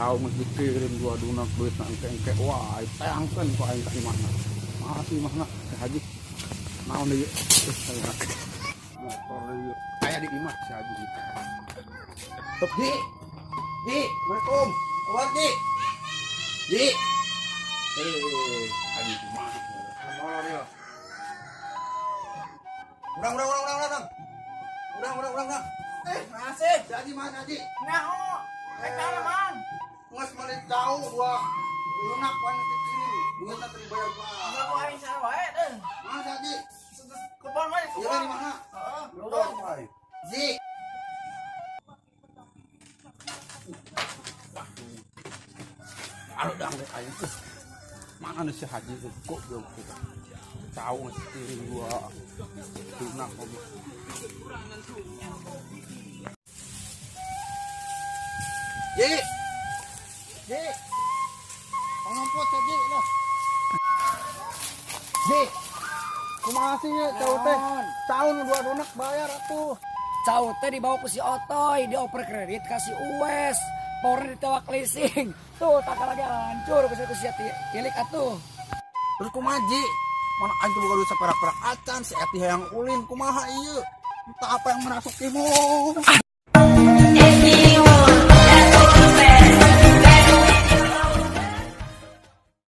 Cau geus dikirim 2 dunak, duitna engke-engke wae, teangkeun ku aing ka imahna. Masih imahna si Haji. Naon deui? Aya motor deui. Aya di imah si Haji. Tuk, Ji. Ji, Assalamualaikum. Kabar, Ji? Ji. Eh, Haji kumaha? Molor ya. Urang, urang, urang, urang, urang. Urang, urang, urang, urang. Eh, masih. Si Haji mana, Haji? Nyaho. Rek naon, Mang? Nges meuli cau 2 lunak pan dikirim. Duitna teu dibayar ku aing. Enggak, ku aing saha wae deh. Mana si Haji? Kebon wae, Iya, kebon. di mana? Heeh. Urang wae. Ji. Aduh, dang deh aing. Mana nih si Haji tuh? Goblok kita. Cau geus dikirim 2 lunak goblok. Ji. Ji. Pangamput si Haji lah. Ji. Kumaha sih nya cau teh? Cau nu 2 lunak bayar atuh. Cau teh dibawa ku si Otoy, dioper kredit kasih Uwes. Power ditewak leasing. Tuh, tak lagi hancur ku si tilik atuh. Terus kumaha, Ji? Mana aing tuh boga duit saperak-perak acan, si Eti hayang ulin, kumaha ieu? Entah apa yang merasukimu.